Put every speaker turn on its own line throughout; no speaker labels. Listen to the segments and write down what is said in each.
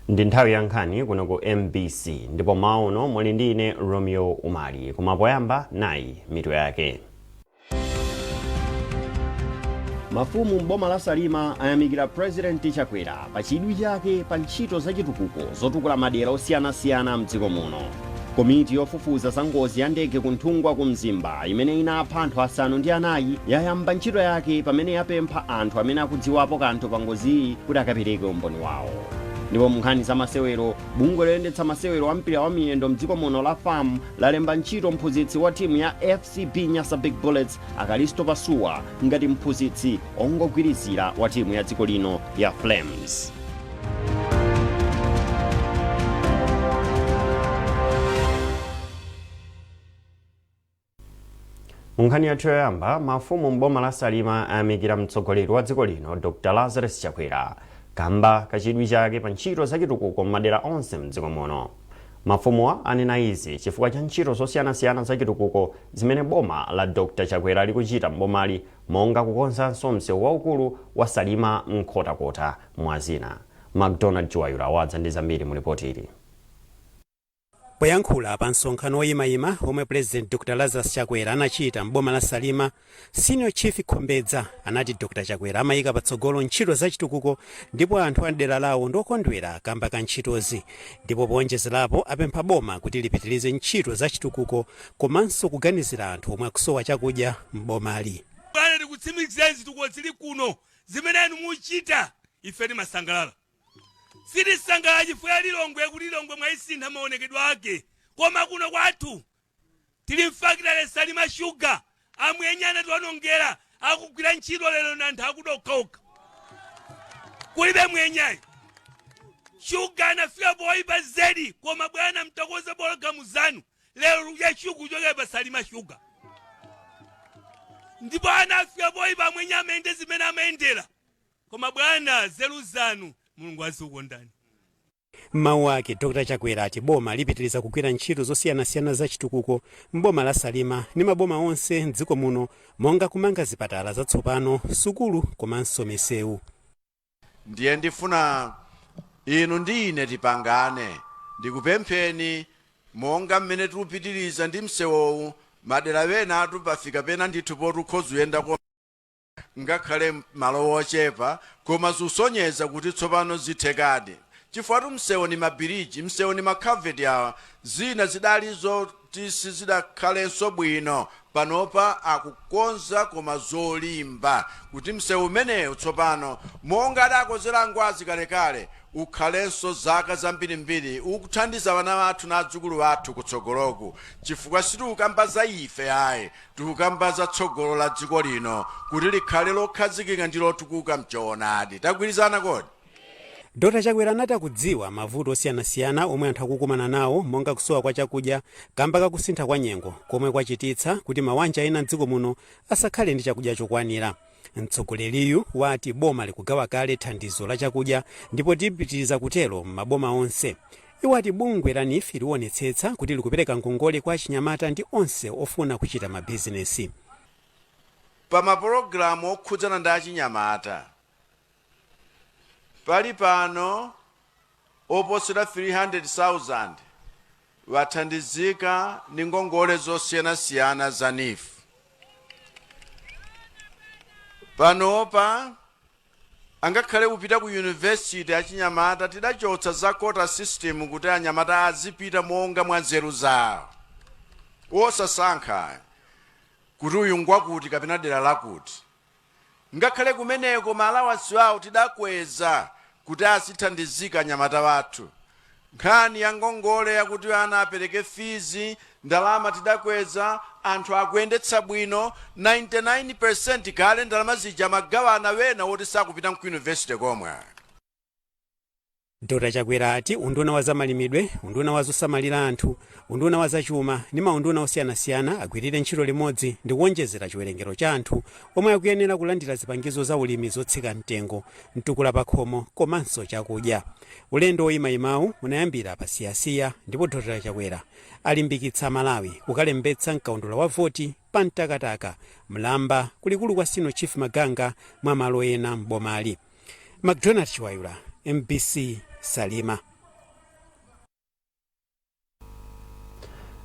Ndi nthawi ya nkhani kuno ku MBC ndipo mmawa uno muli ndi ine Romeo Umali. Koma poyamba nayi mitu yake. Mafumu m'boma la Salima ayamikira President Chakwera pa chidwi chake pa ntchito zachitukuko zotukula madera osiyanasiyana mdziko muno. Komiti yofufuza za ngozi ya ndege ku Nthungwa ku Mzimba imene inapha anthu 4 yayamba ntchito yake pamene yapempha anthu amene akudziwapo kanthu pa ngoziyi kuti akapereke umboni wawo. Ndipo mu nkhani za masewero, bungwe loyendetsa masewero a mpira wa miyendo mdziko muno la FAM lalemba ntchito mphunzitsi wa timu ya FCB Nyasa Big Bullets a Kalisto Pasuwa ngati mphunzitsi ongogwirizira wa timu ya dziko lino ya Flames. Mu nkhani yathu yoyamba, mafumu m'boma la Salima ayamikira mtsogoleri wa dziko lino Dr Lazarus Chakwera kamba ka chidwi chake pa ntchito zachitukuko m'madera onse mdziko muno. Mafumuwa anena izi chifukwa cha ntchito zosiyanasiyana zachitukuko zimene boma la Dr Chakwera likuchita m'bomali monga kukonzanso msewu waukulu wa Salima Nkhotakota mwa zina. Macdonald Chiwayula wadza ndi zambiri mu lipoti ili.
Poyankhula pa msonkhano woyimayima omwe Pulezidenti Dr Lazarus Chakwera anachita m'boma la Salima, Senior Chief Khombedza anati Dr Chakwera amayika patsogolo ntchito zachitukuko ndipo anthu a m'dera lawo ndi okondwera kamba ka ntchitozi ndipo powonjezerapo apempha boma kuti lipitirize ntchito zachitukuko komanso kuganizira anthu omwe akusowa chakudya m'bomali.
Bwana, tikutsimikizireni zitukuko zili kuno zimene inu muchita ife timasangalala. Sitisangalala chifukwa ya Lilongwe kuti Lilongwe mwayisintha maonekedwe ake koma kuno kwathu tili mfakitale Salima Sugar amwenye anationongera akugwira ntchito lero ndi anthu akuda okhaokha kulibe mwenye ayi shuga anafika poyipa zedi koma bwana mtakonza pologalamu zanu lero tikudya shuga kuchokera pa Salima Sugar ndipo anafika poyipa amwenye amayende zimene amayendera Koma bwana nzeru zanu Mulungu azikukondani.
M'mawu ake, Dr Chakwera ati boma lipitiliza kugwira ntchito zosiyanasiyana za chitukuko m'boma la Salima ndi maboma onse m'dziko muno monga kumanga zipatala zatsopano, sukulu komanso misewu.
Ndiye ndifuna inu ndi ine tipangane. Ndikupempheni monga mmene tikupitiriza ndi msewowu, madera enatu pafika pena ndithu poti ukhoza kuyendako ngakhale malo ochepa koma zusonyeza kuti tsopano zithekadi chifukwatu msewu ni mabiriji msewu ni makhaveti awa zina zidali zoti sizidakhalenso bwino panopa akukonza koma zolimba kuti msewu umenewu tsopano monga adakonzera Ngwazi kalekale ukhalenso zaka zambirimbiri ukuthandiza ana athu na adzukulu athu kutsogoloku chifukwa sitikukamba za ife ayi Tikukamba za tsogolo la dziko lino kuti likhale lokhazikika ndi lotukuka mchoonadi. Tagwirizana kodi?
Dr Chakwera anati akudziwa mavuto osiyanasiyana omwe anthu akukumana nawo monga kusowa kwa chakudya kamba ka kusintha kwa nyengo komwe kwachititsa kuti mawanja ena mdziko muno asakhale ndi chakudya chokwanira. Mtsogoleriyu wati boma likugawa kale thandizo la chakudya ndipo lipitiriza kutero m'maboma onse. Iwo ati bungwe la neef liwonetsetsa kuti likupereka ngongole kwa achinyamata ndi onse ofuna kuchita mabizinesi.
Pa mapologalamu okhudzana ndi achinyamata, pali pano oposera 300,000 wathandizika ndi ngongole zosiyanasiyana za neef. Panopa angakhale kupita ku university achinyamata tidachotsa za quota system kuti anyamata azipita monga mwa nzeru zawo wosasankha kuti uyu ngwakuti kapena dera lakuti. Ngakhale kumeneko ma allowance awo tidakweza kuti azithandizika anyamata athu. Nkhani ya ngongole yakuti ana apereke fees, ndalama tidakweza, anthu akuyendetsa bwino, 99% kale ndalama zija amagawana wena woti sakupita nku university komwe.
Dr Chakwera ati unduna wa zamalimidwe, unduna wa zosamalira anthu, unduna wa zachuma ndi maunduna osiyanasiyana agwirire ntchito limodzi ndi kuwonjezera chiwerengero cha anthu omwe akuyenera kulandira zipangizo za ulimi zotsika mtengo, mtukula pakhomo komanso chakudya. Ulendo woyimayimawu unayambira pa Siyasiya ndipo Dr Chakwera alimbikitsa Amalawi kukalembetsa mkaundula wa voti pa Mtakataka, Mlamba, kulikulu kwa Senior Chief Maganga mwa malo ena m'bomali. Macdonald Chiwayula, mbc, Salima.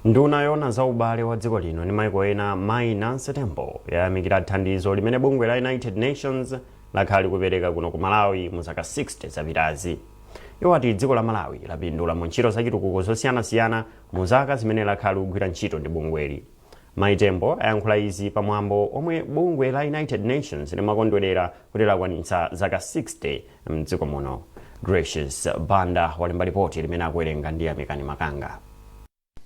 Nduna yoona za ubale wa dziko lino ndi maiko ena, Mayi Nancy Tembo, yayamikira thandizo limene bungwe la United Nations lakhala likupereka kuno ku Malawi mu zaka 60 zapitazi. Iwo ati dziko la Malawi lapindula mu ntchito zachitukuko zosiyanasiyana mu zaka zimene lakhala likugwira ntchito ndi bungweli. Mayi Tembo ayankhula izi pamwambo omwe bungwe la United Nations limakondwerera kuti lakwanitsa zaka 60 mdziko muno. Gracious Banda walemba ripoti limene akuwerenga ndi Amikani Makanga.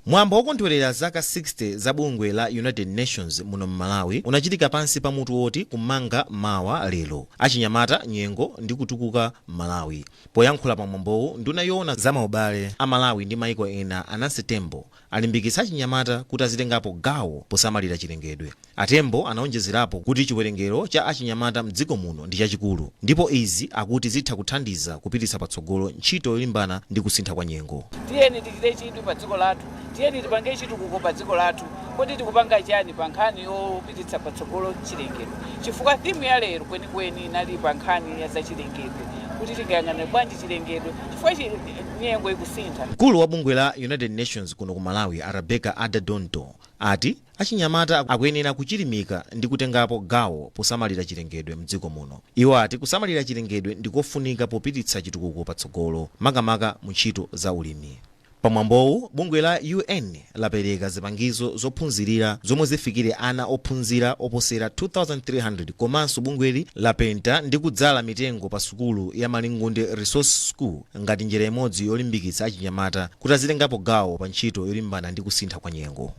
Mwambo wokondwerera zaka 60 za bungwe la United Nations muno mMalawi unachitika pansi pa mutu woti "Kumanga Mawa Lero, Achinyamata, Nyengo ndi Kutukuka Malawi". Poyankhula pa mwambowu, nduna yoona za maubale a Malawi ndi maiko ena, a Nancy Tembo, alimbikitsa achinyamata kuti azitengapo gawo posamalira chilengedwe. Atembo anaonjezerapo kuti chiwerengero cha achinyamata mdziko muno ndi chachikulu, ndipo izi akuti zitha kuthandiza kupititsa patsogolo ntchito yolimbana ndi kusintha kwa nyengo.
Tiyeni tichite chidwi pa dziko lathu, tiyeni tipange chitukuko pa dziko lathu. Kodi tikupanga chani pa nkhani yopititsa patsogolo chilengedwe? Chifukwa theme ya lero kwenikweni inali pa nkhani ya zachilengedwe, kuti tingayang'anire bwanji chilengedwe, chifukwa nyengo ikusintha.
Mkulu wa bungwe la United Nations kuno ku Malawi, a Rebecca Adda-Dontoh, ati achinyamata akuyenera kuchilimika ndi kutengapo gawo posamalira chilengedwe mdziko muno. Iwo ati kusamalira chilengedwe ndikofunika popititsa chitukuko patsogolo, makamaka mu ntchito za ulimi. Pamwambowu, bungwe la UN lapereka zipangizo zophunzirira zomwe zifikire ana ophunzira oposera 2300, komanso bungweli lapenta ndi kudzala mitengo pa sukulu ya Malingunde Resource School ngati njira imodzi yolimbikitsa achinyamata kuti azitengapo gawo pa ntchito yolimbana ndi kusintha kwa nyengo.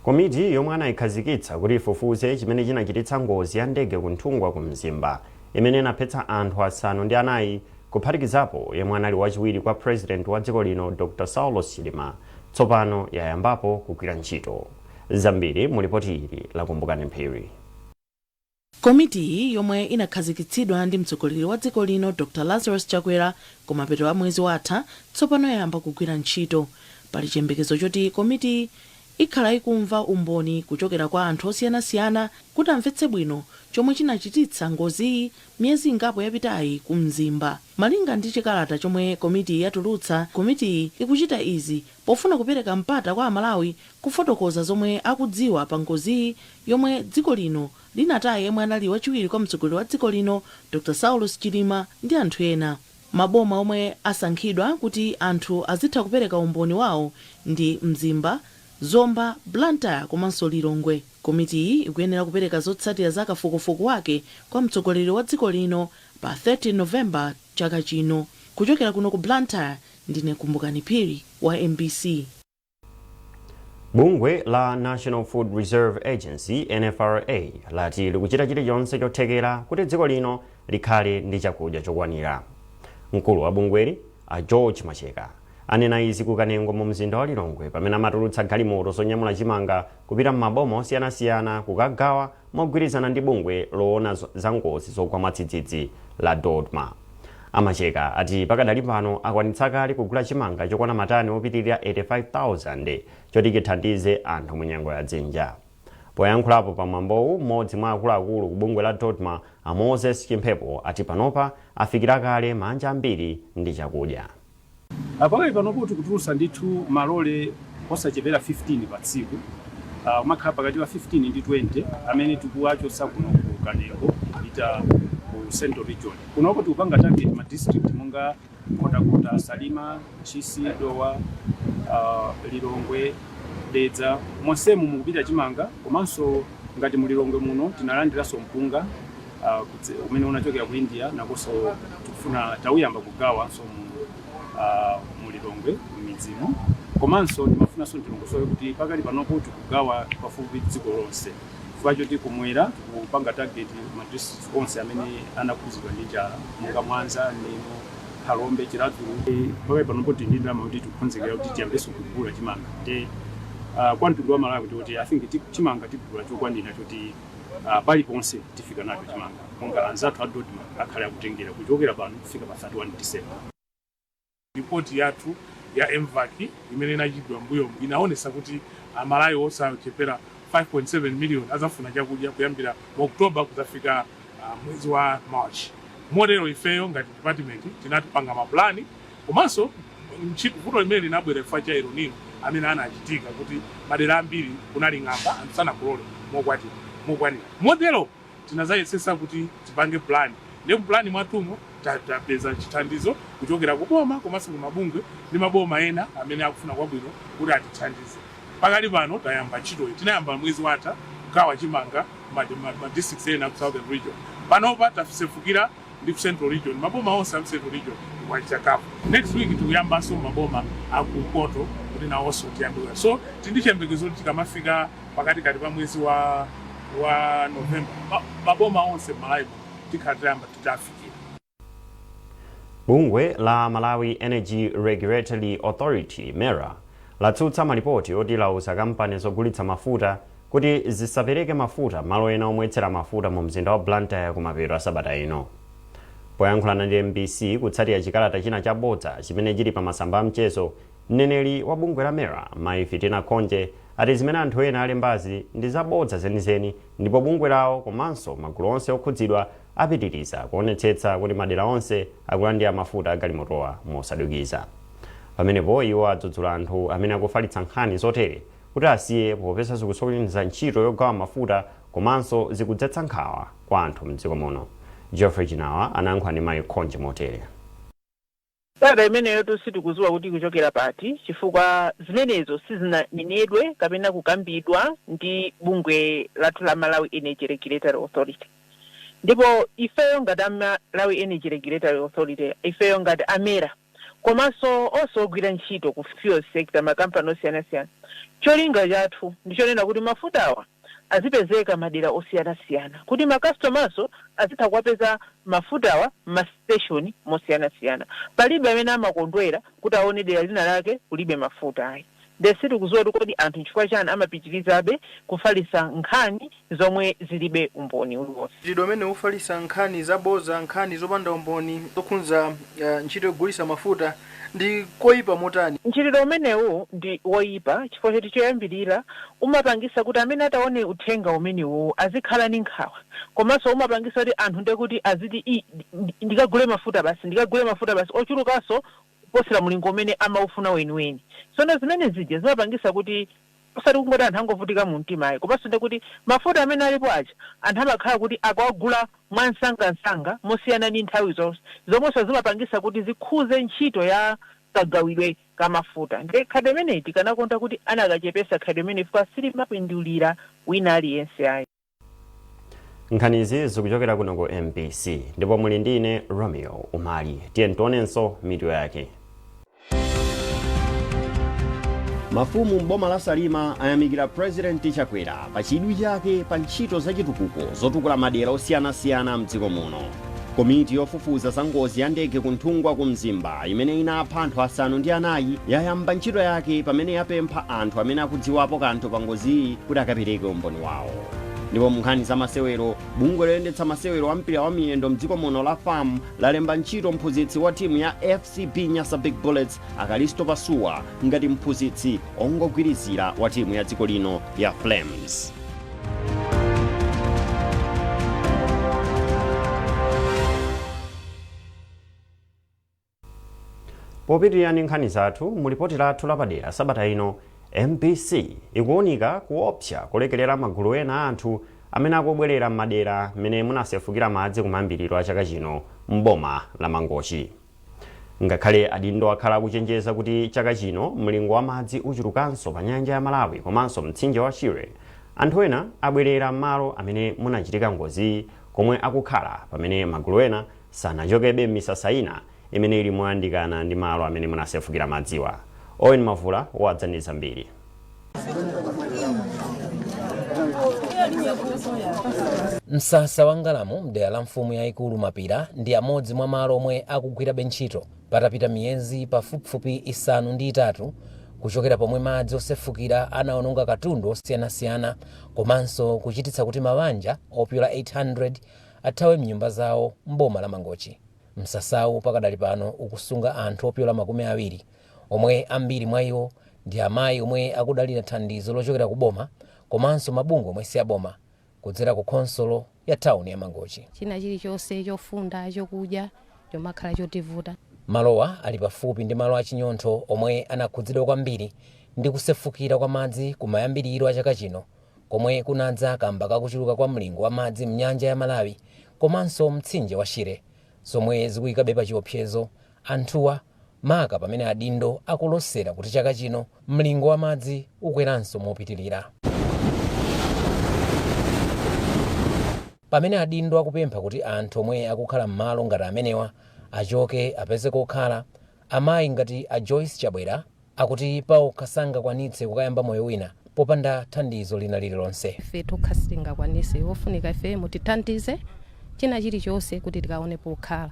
Komiti yomwe anayikhazikitsa kuti ifufuze chimene chinachititsa ngozi ya ndege ku Nthungwa ku Mzimba, imene inaphetsa anthu 4 kuphatikizapo yemwe anali wachiwiri kwa President wa dziko lino, Dr Saulos Chilima, tsopano yayambapo kugwira ntchito. Zambiri mu lipoti ili la Kumbukani Mphiri.
Komitiyi, yomwe inakhazikitsidwa ndi mtsogoleri wa dziko lino, Dr Lazarus Chakwera, kumapeto a mwezi watha, tsopano yayamba kugwira ntchito. Pali chiyembekezo choti komitiyi ikhala ikumva umboni kuchokera kwa anthu osiyanasiyana kuti amvetse bwino chomwe chinachititsa ngoziyi miyezi ingapo yapitayi ku Mzimba. Malinga ndi chikalata chomwe komitiyi yatulutsa, komitiyi ikuchita izi pofuna kupereka mpata kwa Amalawi kufotokoza zomwe akudziwa pa ngoziyi, yomwe dziko lino linataya yemwe anali wachiwiri kwa mtsogoleri wa dziko lino, Dr Saulus Chilima, ndi anthu ena. Maboma omwe asankhidwa kuti anthu azitha kupereka umboni wawo ndi Mzimba, Zomba, Blantyre komanso Lilongwe. Komitiyi ikuyenera kupereka zotsatira za kafukufuku wake kwa mtsogoleri wa dziko lino pa 30 Novemba chaka chino. Kuchokera kuno ku Blantyre, ndine Kumbukani Phiri wa MBC.
Bungwe la National Food Reserve Agency, NFRA, lati likuchita chilichonse chothekera kuti dziko lino likhale ndi chakudya chokwanira. Mkulu wa bungweli, a George Macheka, anena izi ku Kanengo mu mzinda wa Lilongwe pamene amatulutsa galimoto zonyamula chimanga kupita m'maboma osiyanasiyana kukagawa mogwirizana ndi bungwe loona za ngozi zogwa mwadzidzidzi la DoDMA. Amacheka ati pakadali pano akwanitsa kale kugula chimanga chokwana matani opitirira 85,000 choti chithandize anthu mu nyengo ya dzinja. Poyankhulapo pamwambowu, mmodzi mwa akuluakulu ku bungwe la DoDMA, a Moses Chimphepo, ati panopa afikira kale manja ambiri ndi chakudya.
Pakali panopo tikutulutsa ndithu malole osachepera 15 pa tsiku, umakhala pakati pa 15 ndi 20, amene tikuwachotsa kuno ku Kanengo kupita ku Central Region. Kunoko tikupanga target ma district monga Nkhotakota, Salima, Ntchisi, Dowa, Lilongwe, Dedza. Monsemu mukupita chimanga, komanso ngati mu Lilongwe muno tinalandiranso mpunga umene unachokera ku India, nakonso tikufuna tauyamba kugawanso mu Lilongwe m'midzimo. Komanso ndimafunanso ndilongosole kuti pakali panopo tikugawa pafupi dziko lonse, chifukwa choti kumwera tikupanga target ma districts onse amene anakhuzidwa ndi njala monga Mwanza, Neno, Phalombe, Chiradzulu. Pakali panopo tili ndi ndalama kuti tikukonzekera kuti tiyambenso kugula chimanga te kwa mtundu wa Malawi, kuti I think chimanga tigula chokwanira choti paliponse tifika nacho chimanga, monga anzathu a DoDMA akhale akutengera kuchokera pano kufika pa 31 December.
Ripoti yathu ya MVAC imene inachitidwa mbuyomu inaonesa kuti Amalawi osachepera 5.7 million azafuna chakudya kuyambira mu October kuzafika mwezi wa March. Motero ifeyo ngati department tinatipanga mapulani, komanso vuto limene linabwera chifukwa cha El Nino amene anachitika kuti madera ambiri kunali ng'amba, anthu sanakolole mokwatira mokwanira. Motero tinazayesesa kuti tipange plan, ndi plan mwathumo tapeza chithandizo kuchokera ku boma komanso ku mabungwe ndi maboma ena amene akufuna kwabwino kuti atithandize. Pakali pano tayamba ntchitoyi. Tinayamba mwezi watha kugawa chimanga ma districts ena ku Southern Region. Panopa tasefukira ndi ku Central Region, maboma onse a Central Region tikuwachita cover. Next week tikuyambanso maboma akumpoto kuti nawonso tiyambe. So tindi chiyembekezo kuti tikamafika pakatikati pa mwezi wa November, maboma onse m'Malawi tikhala tayamba titafikira.
Bungwe la Malawi Energy Regulatory Authority, MERA, latsutsa malipoti oti lauza kampani zogulitsa mafuta kuti zisapereke mafuta malo ena omwetsera mafuta mu mzinda wa Blantyre kumapeto a sabata ino. Poyankhulana ndi MBC kutsatira chikalata china chabodza chimene chili pa masamba a mchezo, mneneri wa bungwe la MERA, Mayi Fitina Khonje, ati zimene anthu ena alembazi ndi zabodza zenizeni, ndipo bungwe lawo komanso magulu onse okhudzidwa apitiriza kuonetsetsa kuti madera onse akulandira mafuta agalimotowa mosadukiza. Pamenepo iwo adzudzula anthu amene akufalitsa nkhani zotere kuti asiye, popeza zikusokoneza ntchito yogawa mafuta komanso zikudzetsa nkhawa kwa anthu mdziko muno. Geoffrey Chinawa anayankhula ndi Mayi Khonje motere.
Kalata imeneyo sitikudziwa kuti ikuchokera pati, chifukwa zimenezo sizinanenedwe kapena kukambidwa ndi bungwe lathu la Malawi Energy Regulatory Authority. Ndipo ifeyo ngati a Malawi Energy Regulatory Authority, ifeyo ngati a MERA komanso onse ogwira ntchito ku fuel sector, makampani osiyanasiyana, cholinga chathu ndichonena kuti mafutawa azipezeka madera osiyanasiyana, kuti makastomaso azitha kuwapeza mafutawa m'mastation mosiyanasiyana. Palibe amene amakondwera kuti aone dera lina lake kulibe mafuta, ayi. Nde sitikudziwa kuti kodi anthu nchifukwa chani amapitirizabe kufalitsa nkhani zomwe zilibe umboni uliwonse.
Mchitidwe umene ufalitsa nkhani zaboza, nkhani zopanda umboni zokhudza ntchito yogulitsa mafuta ndi koyipa motani?
Mchitidwe umenewu ndi woyipa chifukwa choti choyambirira umapangisa kuti amene ataone uthenga umenewu azikhala ndi nkhawa, komanso umapangisa kuti anthu ndekuti aziti, "I ndikagule mafuta basi, ndikagule mafuta basi ochulukanso kuposera mulingo umene amaufuna weniweni." Tsono zimene zija zimapangisa kuti osati kungoti anthu angovutika mu mtima ayi, komanso ndekuti mafuta amene alipo aja anthu amakhala kuti akuagula mwansangansanga mosiyana ndi nthawi zonse, zomwenso zimapangisa kuti zikhuze ntchito ya kagawidwe ka mafuta. Ndi khalidwe imeneyi tikanakonda kuti anakachepesa khalidwe imeneyi, chifukwa silimapindulira wina aliyense ayi.
Nkhanizi zikuchokera kuno ku MBC ndipo muli ndi ine Romeo Umali. Tiye tionenso mitu yake. Mafumu m'boma la Salima ayamikira President Chakwera pa chidwi chake pa ntchito zachitukuko zotukula madera osiyanasiyana mdziko muno. Komiti yofufuza za ngozi ya ndege ku Nthungwa ku Mzimba imene inapha anthu 4 yayamba ntchito yake, pamene yapempha anthu amene akudziwapo kanthu pa ngoziyi kuti akapereke umboni wawo. Ndipo mu nkhani za masewero, bungwe loyendetsa masewero a mpira wa miyendo mdziko muno la FAM lalemba ntchito mphunzitsi wa timu ya FCB Nyasa Big Bullets, Akalisto Pasuwa, ngati mphunzitsi ongogwirizira wa timu ya dziko lino ya Flames. Popitirira ndi nkhani zathu, mu lipoti lathu lapadera sabata ino, MBC ikuunika kuopsa kulekerera magulu ena a anthu amene akubwerera m'madera mmene munasefukira madzi kumayambiriro a chaka chino m'boma la Mangochi. Ngakhale adindo akhala akuchenjeza kuti chaka chino mlingo wa madzi uchulukanso pa nyanja ya Malawi komanso mtsinje wa Shire, anthu ena abwerera m'malo amene munachitika ngozi komwe akukhala, pamene magulu ena sanachokebe m'misasa ina imene ili moyandikana ndi malo amene munasefukira madziwa. Owen Mavula wadza ndi zambiri.
Msasa wa Ngalamu mdera la mfumu yayikulu Mapira ndi amodzi mwa malo omwe akugwirabe ntchito patapita miyezi pafupifupi 3 kuchokera pomwe madzi osefukira anaononga katundu osiyanasiyana komanso kuchititsa kuti mabanja opyola 800 athawe mnyumba zawo m'boma la Mangochi. Msasawu pakadali pano ukusunga anthu opyola 20, omwe ambiri mwa iwo ndi amayi omwe akudalira thandizo lochokera ku boma komanso mabungwe omwe si aboma kudzera ku khonsolo ya tawuni ya Mangochi.
China chilichonse chofunda, chokudya chomakhala chotivuta.
Malowa ali pafupi ndi malo achinyontho omwe anakhudzidwa kwambiri Ndi kusefukira kwa madzi kumayambiriro a chaka chino komwe kunadza kamba kakuchuluka kwa mlingo wa madzi mnyanja ya Malawi komanso mtsinje wa Shire, zomwe zikuyikabe pa chiopsezo anthuwa, maka pamene adindo akulosera kuti chaka chino mlingo wa madzi ukweranso mopitirira. Pamene adindo akupempha kuti anthu omwe akukhala m'malo ngati amenewa achoke apeze kokhala, amayi ngati a Joyce Chabwera akuti paokha sangakwanitse kukayamba moyo wina popanda thandizo lina lililonse.
Ife tokha sitingakwanise, wofunika ife mutithandize china chilichonse kuti tikaone pokhala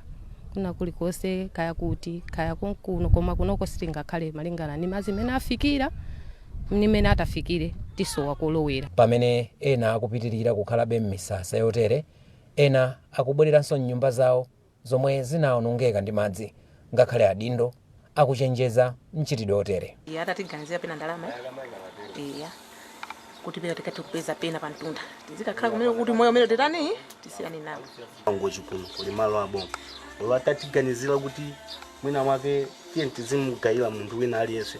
kuna kulikonse, kaya kuti kaya kunkuno, koma kunoko sitingakhale malingana ni madzi mene afikira ni mene atafikire, tisowa kolowera.
Pamene ena akupitirira kukhalabe m'misasa yotere, ena akubwereranso mnyumba zawo zomwe zinawonongeka ndi madzi, ngakhale adindo akuchenjeza mchitidwe otere.
Iye atatiganizira pena ndalama, iya, kuti pena tikathe kupeza pena pa mtunda tizikakhala kumene, kuti moyo umene titani tisiyane nawo.
Ngochi kuno kuli malo aboma, olo atatiganizira kuti mwina mwake tiye tizimugayira munthu wina aliyense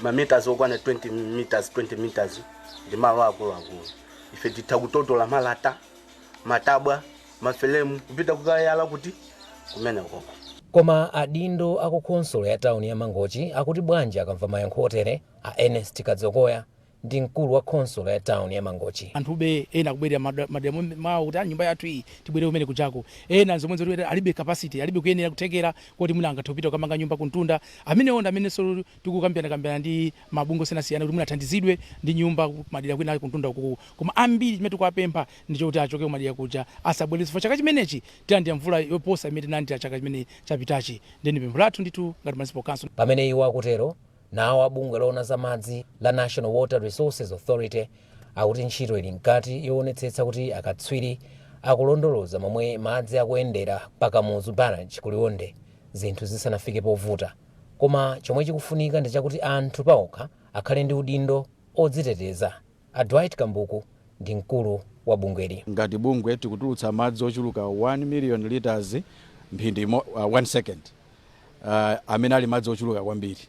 mameters okwana 20 meters, 20 meters, ndi malo akuluakulu. Ife titha kutotola malata, matabwa, mafelemu kupita kukayala kuti kumene koko.
Koma adindo aku khonsolo ya tawuni ya Mangochi akuti bwanji akamva mayankho otere? A Ernest Kadzokoya ndi mkulu wa khonsolo ya tawuni ya Mangochi.
Anthube ena akubwerera madera mwawo kuti, "Ah, nyumba yathu iyi tibwerere kumene kujako." Ena zomwe zoti alibe capacity, alibe kuyenera kuthekera kuti mwina angathe kupita kukamanga nyumba kuntunda. Amenewo ndi amenenso tikukambirana ndi mabungwe osiyanasiyana kuti mwina athandizidwe ndi nyumba kumadera kwina kuntunda ukuku. Koma ambiri chimene tikuwapempha ndi chokuti achoke kumadera kuja, asabwerere, chifukwa chaka chimenechi tilandira mvula yoposa imene tinalandira chaka chimene chapitachi. Ndeni pempho lathu ndithu ngati municipal council.
Pamene iwo akutero, nawo abungwe loona za madzi la National Water Resources Authority akuti ntchito ili mkati yoonetsetsa kuti akatswiri akulondoloza momwe madzi akuyendera pa Kamuzu Barrage ku Liwonde zinthu zisanafike povuta. Koma chomwe chikufunika ndi chakuti anthu paokha akhale ndi udindo odziteteza. A Dwight Kambuku ndi mkulu wa bungweli.
Ngati bungwe tikutulutsa madzi ochuluka 1 million liters mphindi 1 second, amene ali madzi ochuluka kwambiri.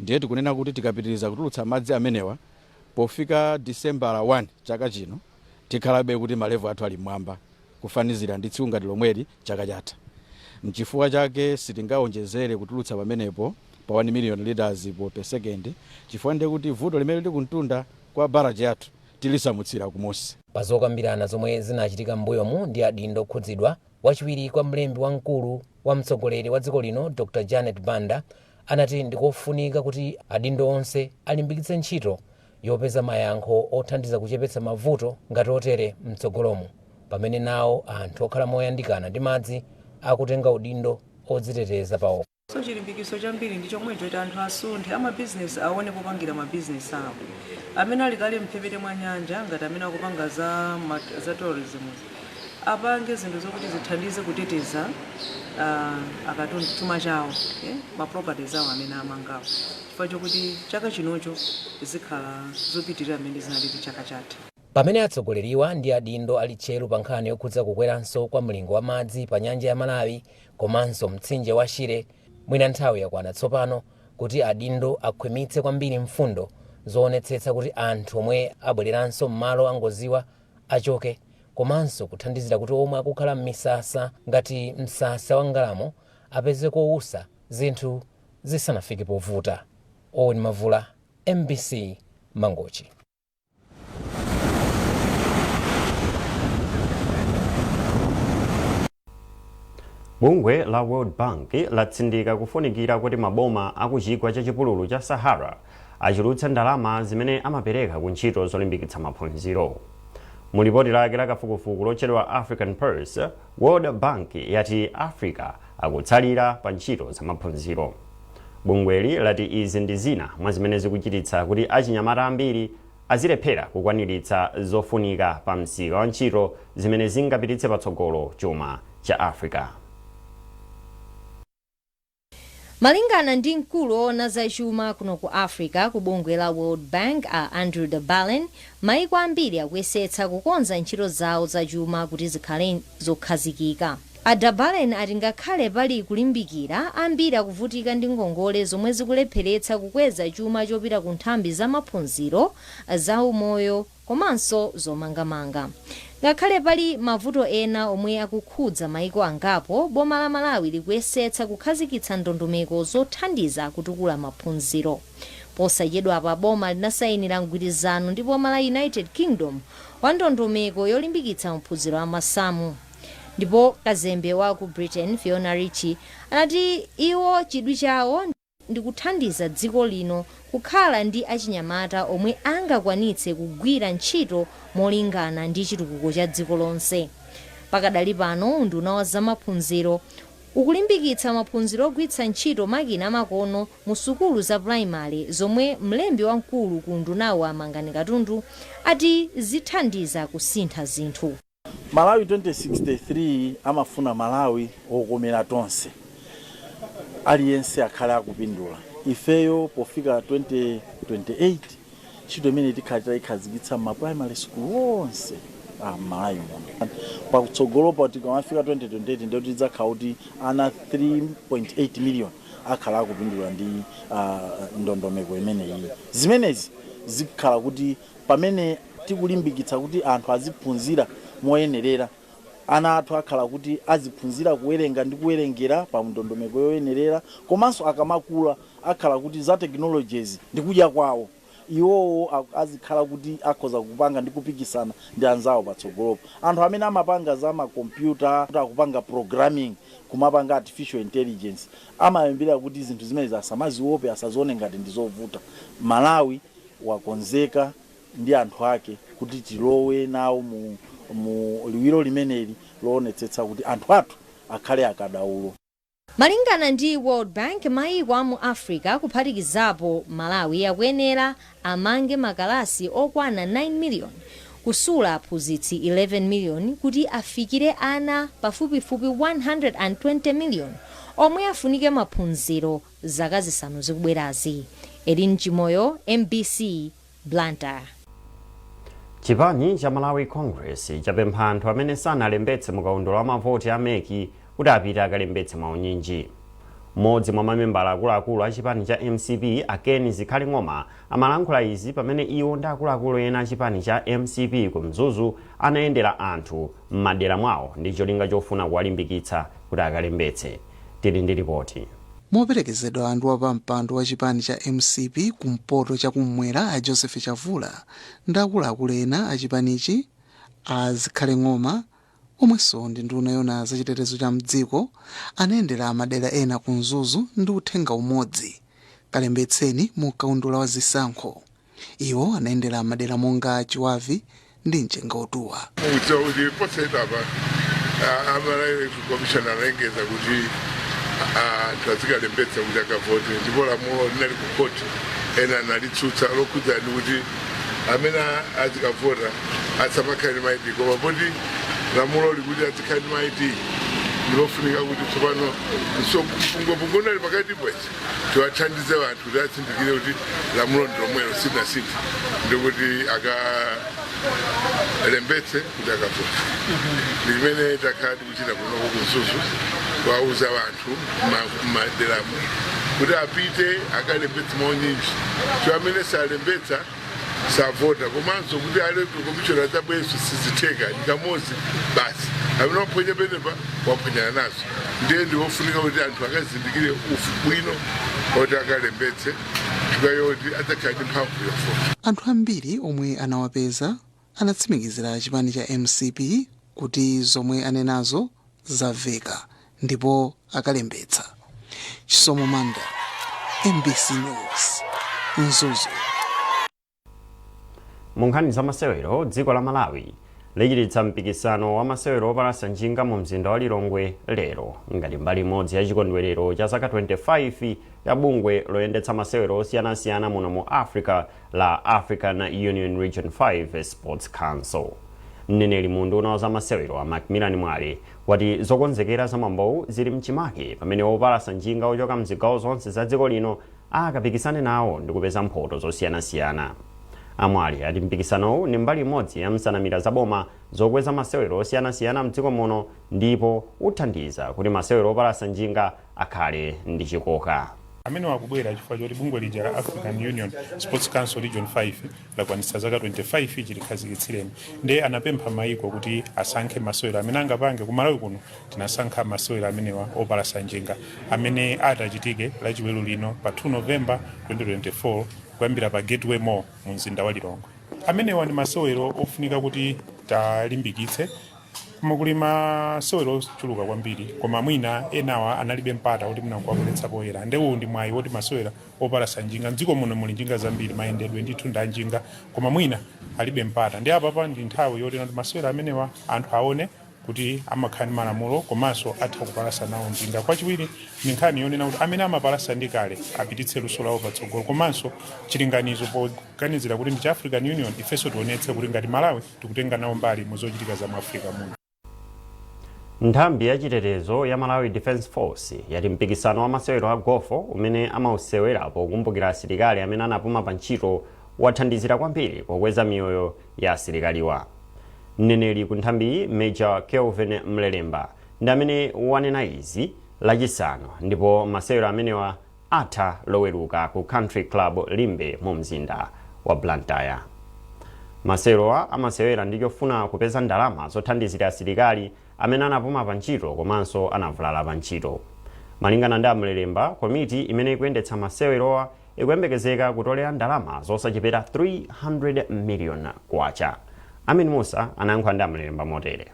Ndiye tikunena kuti tikapitiriza kutulutsa madzi amenewa, pofika December 1 chaka chino tikhalabe kuti ma level athu ali mmwamba kufanizira ndi tsiku ngati lomweli chaka chatha. Mchifukwa chake sitingaonjezere kutulutsa pamenepo pa 1 million liters per second, chifukwa ndiye kuti vuto limene lili kumtunda kwa barrage yathu tilisamutsira kumusi.
Pa zokambirana zomwe zinachitika m'mbuyomu ndi adindo okhudzidwa, wachiwiri kwa mlembi wamkulu wa mtsogoleri wa dziko lino Dr Janet Banda anati ndikofunika kuti adindo onse alimbikitse ntchito yopeza mayankho othandiza kuchepetsa mavuto ngati otere mtsogolomu, pamene nawo anthu okhala moyandikana ndi madzi akutenga udindo odziteteza paokha.
So chilimbikiso chambiri ndi chomwecho, kuti anthu asunthe, amabizinesi aone popangira mabizinesi awo. Amene ali kale mphepete mwa nyanja, ngati amene akupanga za tourism, apange zinthu zokuti zithandize kuteteza akatundu, chuma chawo, ma properties awo amene amangawo, chifukwa chokuti chaka chinocho zikhala zopitirira mmene zinalili chaka chatha.
Pamene atsogoleriwa ndi adindo ali tcheru pa nkhani yokhudza kukweranso kwa mlingo wa madzi pa nyanja ya Malawi komanso mtsinje wa Shire, mwina nthawi yakwana tsopano kuti adindo akhwimitse kwambiri mfundo zoonetsetsa kuti anthu omwe abwereranso m'malo angoziwa achoke, komanso kuthandizira kuti omwe akukhala m'misasa ngati msasa wa Ngalamo apeze kowusa zinthu zisanafike povuta. Owen Mavula, MBC, Mangochi.
Bungwe la World Bank latsindika kufunikira kuti maboma aku chigwa cha chipululu cha Sahara achulutse ndalama zimene amapereka ku ntchito zolimbikitsa maphunziro. Mu lipoti lake la kafukufuku lotchedwa African Pulse, World Bank yati Africa akutsalira pa ntchito za maphunziro. Bungweli lati izi ndi zina mwa zimene zikuchititsa kuti achinyamata ambiri azilephera kukwaniritsa zofunika pa msika wa ntchito zimene zingapititse patsogolo chuma cha Africa.
Malingana ndi mkulu woona zachuma kuno ku Africa ku bungwe la World Bank, a Andrew Dabalen, maiko ambiri akuyesetsa kukonza ntchito zawo zachuma kuti zikhale zokhazikika. A Dabalen ati ngakhale pali kulimbikira, ambiri akuvutika ndi ngongole zomwe zikulepheretsa kukweza chuma chopita ku nthambi za maphunziro, za umoyo komanso zomangamanga. Ngakhale pali mavuto ena omwe akukhudza maiko angapo, boma la Malawi likuyesetsa kukhazikitsa ndondomeko zothandiza kutukula maphunziro. Posachedwapa boma linasayinira mgwirizano ndi boma la United Kingdom wa ndondomeko yolimbikitsa maphunziro amasamu. Ndipo kazembe wa ku Britain Fiona Ritchie anati iwo chidwi chawo ndikuthandiza dziko lino kukhala ndi achinyamata omwe angakwanitse kugwira ntchito molingana ndi chitukuko cha dziko lonse. Pakadali pano unduna wa zamaphunziro ukulimbikitsa maphunziro ogwiritsa ntchito makina amakono mu sukulu za pulaimale, zomwe mlembi wamkulu ku undunawu a Mangani Katundu ati zithandiza kusintha zinthu.
Malawi 2063 amafuna Malawi wokomera tonse, aliyense akhale akupindula. Ifeyo pofika 2028 ntchito imene tikhala titayikhazikitsa ma primary school onse a Malawi muno. Pakutsogolopo tikamafika 2028, ndiyo tidzakhala kuti ana 3.8 million akhala akupindula ndi ndondomeko imeneyi. Zimenezi zikhala kuti pamene tikulimbikitsa kuti anthu aziphunzira moyenerera, ana athu akhala kuti aziphunzira kuwerenga ndi kuwerengera pa ndondomeko yoyenerera, komanso akamakula akhala kuti za technologies ndi kudya kwawo. Iwowo azikhala kuti akhoza kupanga ndi kupikisana ndi anzawo patsogolopo. Anthu amene amapanga za makompyuta, kuti akupanga programming, kumapanga artificial intelligence, amayambira kuti zinthu zimenezi asamaziope, asazione ngati ndi zovuta. Malawi wakonzeka ndi anthu ake kuti tilowe nawo mu liwiro limeneli loonetsetsa kuti anthu athu akhale akadaulo.
Malingana ndi World Bank, maiko a mu Africa kuphatikizapo Malawi akuyenera amange makalasi okwana 9 million, kusula aphunzitsi 11 million kuti afikire ana pafupifupi 120 million omwe afunike maphunziro zaka 5 zikubwerazi. Elin Chimoyo, MBC, Blantyre.
Chipani cha Malawi Congress chapempha anthu amene sanalembetse mukaundula wa mavoti a MEC kuti apite akalembetse mwaunyinji. Mmodzi mwa mamembala akuluakulu a chipani cha MCP, a Ken Zikhale Ng'oma, amalankhula izi pamene iwo ndi akuluakulu ena a chipani cha MCP ku Mzuzu anayendera anthu m'madera mwawo ndi cholinga chofuna kuwalimbikitsa kuti akalembetse. Tili ndi ripoti.
Moperekezedwa ndi wapampando wa chipani cha MCP kumpoto chakummwera a Joseph Chavula ndi akuluakulu ena a chipanichi, a Zikhale Ng'oma, omwenso ndi nduna yona zachitetezo cha mdziko, anayendera madera ena ku Mzuzu ndi uthenga umodzi: kalembetseni mu kaundula wa zisankho. Iwo anayendera madera monga Chiwavi ndi Mchengaotuwa.
Mukudziwa kuti posachedwapa a Malawi Electoral Commission analengeza kuti anthu azikalembetsa kuti akavote, ndipo lamulo linali ku court, ena analitsutsa, lokhudzana ndi kuti amene azikavota asamakhale ndi ma ID. Koma poti lamulo likuti azikhala ndi ma ID, ndilofunika kuti tsopano mpungwepungwe unali pakati bwezi tiwathandize anthu kuti atsindikire kuti lamulo ndi lomwelo, silinasinthe, ndikuti akalembetse kuti akavote. Ndi chimene takhala tikuchita kunoko ku Mzuzu, kuwauza anthu m'maderamo kuti apite akalembetse mwaunyinji, cho amene salembetsa savota, komanso kuti Electoral Commission adzabwerenso sizitheka, ndi kamodzi basi. Amene waphonya penepa waphonyana nazo. Ndiye ndiwofunika kuti anthu akazindikire ubwino oti akalembetse, chifukwa yoti adzakhala ndi mphamvu yovota.
Anthu ambiri omwe anawapeza anatsimikizira chipani cha MCP kuti zomwe anenazo zamveka ndipo akalembetsa. Chisomo Manda, MBC News, Mzuzu.
Mu nkhani za masewero, dziko la Malawi lichititsa mpikisano wa masewero opalasa njinga mu mzinda wa Lilongwe lero ngati mbali imodzi ya chikondwerero cha zaka 25 ya bungwe loyendetsa masewero osiyanasiyana muno mu Africa la African Union Region 5 Sports Council. Mneneri mu unduna wa zamasewero a Macmillan Mwale wati zokonzekera za mwambowu zili mchimake, pamene opalasa njinga ochoka mzigawo zonse za dziko lino akapikisane nawo ndi kupeza mphoto zosiyanasiyana. A Mwale ati mpikisanowu ndi mbali imodzi ya nsanamira za boma zokweza masewero osiyanasiyana mdziko muno ndipo uthandiza kuti masewero opalasa njinga akhale ndi chikoka.
Amene wakubwera chifukwa choti bungwe lija la African Union Sports Council Region 5 lakwanitsa zaka 25 chilikhazikitsireni, ndiye anapempha maiko kuti asankhe masewero amene angapange. Ku Malawi kuno tinasankha masewero amenewa opalasa njinga amene atachitike Lachiwelu lino pa 2 November 2024 kuyambira pa Gateway Mall mu mzinda wa Lilongwe. Amenewa ndi masewero ofunika kuti talimbikitse, koma kuli masewero ochuluka kwambiri, koma mwina enawa analibe mpata kuti mwina nkuwabweretsa poyera. Nde uwu ndi mwayi woti masewera opalasa njinga, mdziko muno muli njinga zambiri, mayendedwe ndithu ndi anjinga, koma mwina alibe mpata. Ndi apapa ndi nthawi yoti kuti masewera amenewa anthu aone kuti amakhala ndi malamulo komanso atha kupalasa nawo njinga. Kwachiwiri ndi nkhani yonena kuti amene amapalasa ndi kale apititse luso lawo patsogolo, komanso chilinganizo poganizira kuti ndi cha African Union, ifenso tionetse kuti ngati Malawi tikutenga nawo mbali mu zochitika za mu Africa muno.
Nthambi ya chitetezo ya Malawi Defence Force yati mpikisano wa masewero a gofo umene amausewera pokumbukira asilikali amene anapuma pa ntchito wathandizira kwambiri pokweza miyoyo ya asilikaliwa. Mneneri ku nthambiyi, Major Kelvin Mlelemba, ndi amene wanena izi Lachisanu ndipo masewero amenewa atha Loweruka ku Country Club Limbe mu mzinda wa Blantyre. Masewerowa amasewera ndi chofuna kupeza ndalama zothandizira asilikali amene anapuma pa ntchito komanso anavulala pa ntchito. Malingana ndi a Mlelemba, komiti imene ikuyendetsa masewerowa ikuyembekezeka kutolera ndalama zosachepera 300 million kwacha. Amin Musa anayankhula ndi a Mlelemba motere.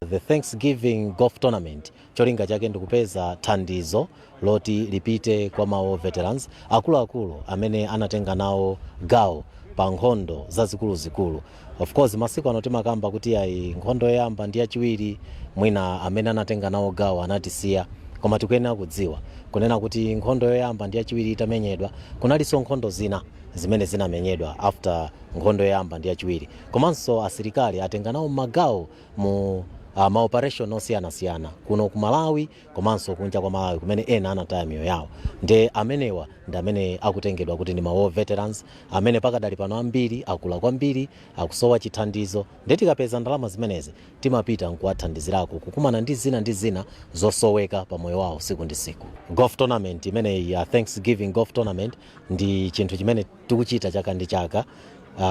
The Thanksgiving Golf Tournament cholinga chake ndikupeza thandizo loti lipite kwa ma war veterans, akuluakulu amene anatenga nawo gawo pa nkhondo zazikuluzikulu. Of course, masiku ano timakamba kuti ayi, nkhondo yoyamba ndi yachiwiri, mwina amene anatenga nawo gawo anatisiya, koma tikuyenera kudziwa kunena kuti nkhondo yoyamba ndi yachiwiri itamenyedwa, kunalinso nkhondo zina zimene zinamenyedwa after nkhondo yoyamba ndi yachiwiri, komanso asilikali atenga nawo magawo mu maoperation osiyanasiyana kuno ku Malawi komanso kunja kwa Malawi, kumene ena anataya miyoyo yawo. Nde amenewa ndi amene akutengedwa kuti ndi ma war veterans, amene pakadali pano ambiri akula kwambiri, akusowa chithandizo. Nde tikapeza ndalama zimenezi, timapita nkuwathandizirako kukumana ndi zina ndi zina zosoweka pa moyo wawo siku ndi siku. Golf tournament imeneyi ya Thanksgiving Golf Tournament ndi chinthu chimene tikuchita chaka ndi chaka.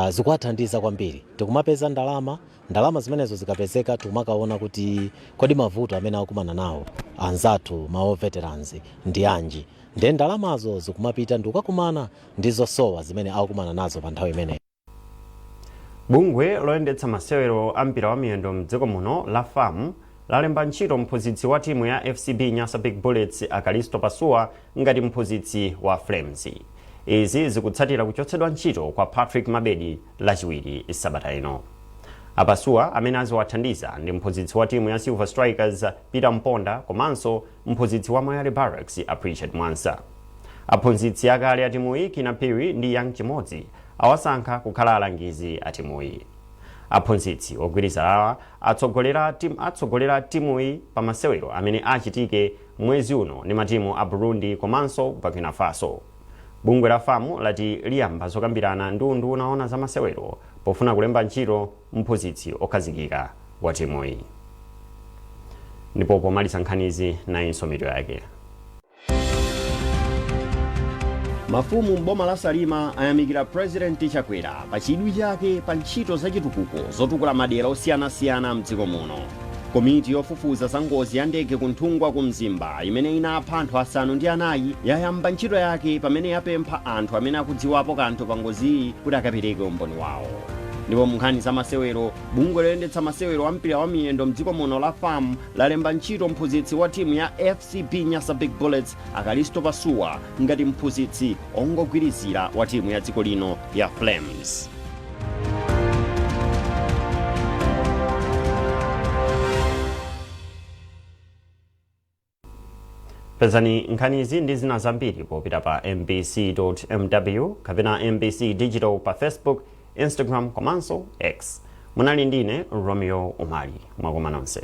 Zikuwathandiza kwambiri, tikumapeza ndalama. Ndalama zimenezo zikapezeka, tikumakaona kuti kodi mavuto amene akukumana nawo anzathu ma war veterans ndi anji, nde ndalamazo zikumapita ndikukakumana ndi zosowa zimene akukumana nazo pa nthawi imeneyo.
Bungwe loyendetsa masewero a mpira wa miyendo mdziko muno la FAM lalemba ntchito mphunzitsi wa timu ya FCB Nyasa Big Bullets, a Kalisto Pasuwa, ngati mphunzitsi wa Flames. Izi zikutsatira kuchotsedwa ntchito kwa Patrick Mabedi Lachiwiri sabata ino. A Pasuwa amene aziwathandiza ndi mphunzitsi wa timu ya Silver Strikers, Peter Mponda, komanso mphunzitsi wa Moyale Barracks, a Pritchard Mwansa. Aphunzitsi akale a timuyi, Kinnah Phiri ndi Young Chimodzi, awasankha kukhala alangizi a timuyi. Aphunzitsi ogwirizirawa atsogolera timuyi pa masewero amene achitike mwezi uno ndi matimu a Burundi komanso Burkina Faso. Bungwe la FAM lati liyamba zokambirana ndi unduna oona za masewero pofuna kulemba ntchito mphunzitsi okhazikika wa timuyi. Ndipo pomaliza nkhanizi, nayinso mitu yake. Mafumu m'boma la Salima ayamikira President Chakwera pa chidwi chake pa ntchito zachitukuko zotukula madera osiyanasiyana mdziko muno. Komiti yofufuza za ngozi ya ndege ku Nthungwa ku Mzimba imene inapha anthu 4 yayamba ntchito yake pamene yapempha anthu amene akudziwapo kanthu pa ngoziyi kuti akapereke umboni wawo. Ndipo mu nkhani za masewero, bungwe loyendetsa masewero a mpira wa miyendo mdziko muno la FAM lalemba ntchito mphunzitsi wa timu ya FCB Nyasa Big Bullets, a Kalisto Pasuwa, ngati mphunzitsi ongogwirizira wa timu ya dziko lino ya Flames. Pezani nkhanizi ndi zina zambiri popita pa mbc.mw kapena MBC Digital pa Facebook, Instagram komanso X. Munali ndine Romeo Umali. Mwakoma nonse.